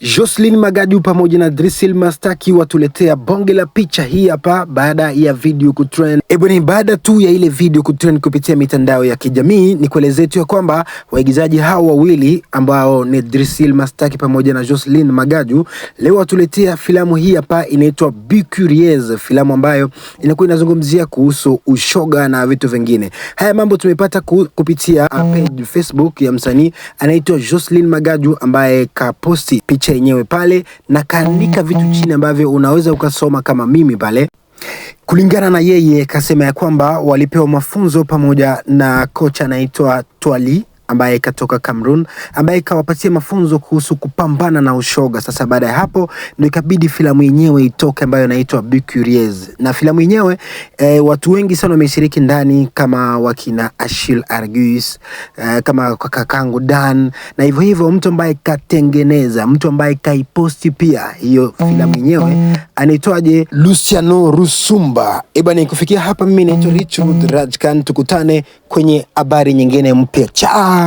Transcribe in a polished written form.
Jocelyn Magaju pamoja na Drisil Mastaki watuletea bonge la picha hii hapa baada ya video kutrend. Ebu ni baada tu ya ile video kutrend kupitia mitandao ya kijamii, ni kuelezea tu ya kwamba waigizaji hao wawili ambao ni Drisil Mastaki pamoja na Jocelyn Magaju leo watuletea filamu hii hapa inaitwa Be Curious, filamu ambayo inakuwa inazungumzia kuhusu ushoga na vitu vingine. Haya mambo tumepata kupitia page Facebook ya msanii anaitwa Jocelyn Magaju ambaye kaposti picha yenyewe pale na kaandika vitu chini ambavyo unaweza ukasoma kama mimi pale. Kulingana na yeye, kasema ya kwamba walipewa mafunzo pamoja na kocha anaitwa Twali ambaye katoka Cameroon, ambaye kawapatia mafunzo kuhusu kupambana na ushoga. Sasa baada ya hapo ndio ikabidi filamu yenyewe itoke ambayo inaitwa Be Curious, na filamu yenyewe watu wengi sana wameshiriki ndani kama wakina Achille Argus, kama kakangu Dan na hivyo hivyo, mtu ambaye katengeneza, mtu ambaye kaiposti pia hiyo filamu yenyewe anaitwaje, Luciano Rusumba. Eba, ni kufikia hapa, mimi naitwa Richard Rajkan, tukutane kwenye habari nyingine mpya. Chao.